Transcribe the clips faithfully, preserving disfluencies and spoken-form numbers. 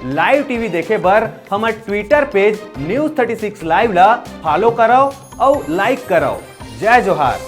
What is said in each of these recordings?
Live TV देखे बर हमर ट्विटर पेज न्यूज़ थर्टी सिक्स लाइव ला फॉलो करव अउ लाइक करव। जय जोहार।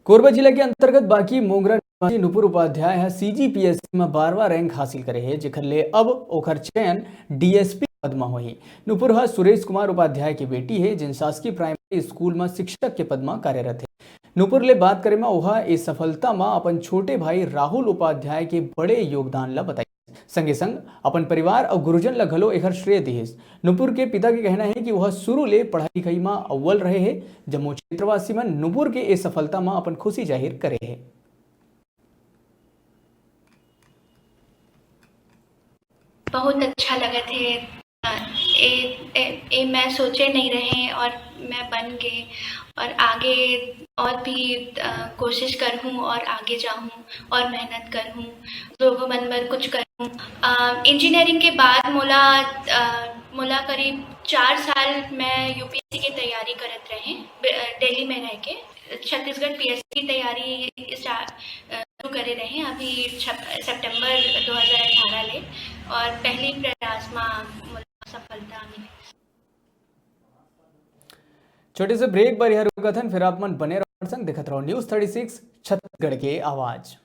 कोरबा जिला के अंतर्गत बाकी मोंगरा निवासी नुपुर उपाध्याय ह सीजीपीएससी म बारहवाँ रैंक हासिल करे हे, जेखर ले अब ओखर चयन डीएसपी पद म होही। नुपुर ह सुरेश कुमार उपाध्याय के बेटी हे, जेन शासकीय प्राइमरी स्कूल म शिक्षक के पद म कार्यरत हे। नुपुर ले बात करे म ओहा ए सफलता म अपन छोटे भाई राहुल उपाध्याय के बड़े योगदान ल बताइस। संगे संग अपन परिवार अउ गुरुजन ल घलो एखर श्रेय दिहिस। नुपुर के पिता के कहना हे कि ओह शुरू ले पढ़ाई लिखाई म अव्वल रहे हे। जम्मो क्षेत्रवासी मन नुपुर के ए सफलता म अपन खुशी जाहिर करे हे। बहुत अच्छा लगत हे। ए, ए, ए मैं सोचे नहीं रहे और मैं बन गए और आगे और भी अ, कोशिश करहूँ और आगे जाऊँ और मेहनत करहूँ, लोगों बन बर कुछ करहूँ। इंजीनियरिंग के बाद मोला अ, मोला करीब चार साल मैं यूपीएससी की तैयारी करत रहे ब- अ, दिल्ली में रह के। छत्तीसगढ़ पीएससी की तैयारी स्टार्ट अ, शुरू करे रहे अभी छप- सितंबर दो हज़ार अठारह ले और पहली प्रयास में मोला सफलता मिली। छोटे से ब्रेक बर यहाँ रुकत हन, फिर आप मन बने रहो संग, देखत रहो न्यूज़ थर्टी सिक्स छत्तीसगढ़ के आवाज़।